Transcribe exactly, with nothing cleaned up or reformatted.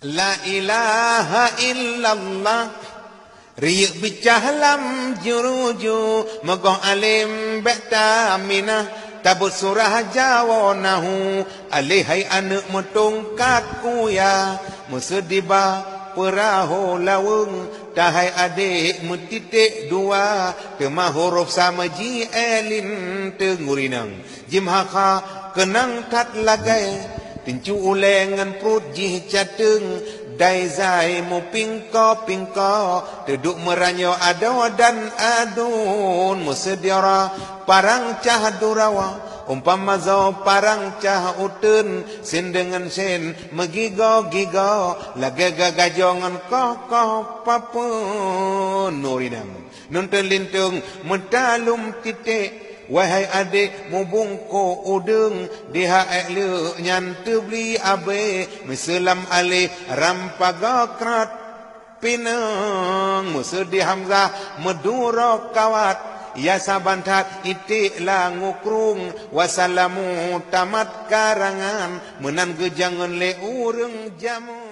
La ilaha illallah. Riyeuk bicah lam juruju, meugoh além bék taminah, tabeuet surah jawoe nahu, alé hai aneuëk meutungkat kuya, meuseudiba peurahô laweueng, tahai adék meutiték dua, teuma hurôf sama ji é linteung urinang. Jimeuhakha keunong that lagée, teuncu ulée ngon pruet jih cateueng, dai zai mupingko-pingko, teuduek meuranyoe adoe dan aduen, meuseudiara parang cah durawa, umpama zoe parang cah uteuen, sén deungon sén meugigoe-gigoe, lagée gagajoe ngon koh-koh papeuen urinang. Nunteuen linteung meutalom titék, wahai adék mubungkôh udeueng, di ha ék leuek nyan teubli abée, meuseulam alé rampaga krat pineung, meuseudiah hamzah meuduro kawat, ya saban that iték la ngukrueng, wasalamu tamat karangan, meunan geujangon lé ureuëng jameun.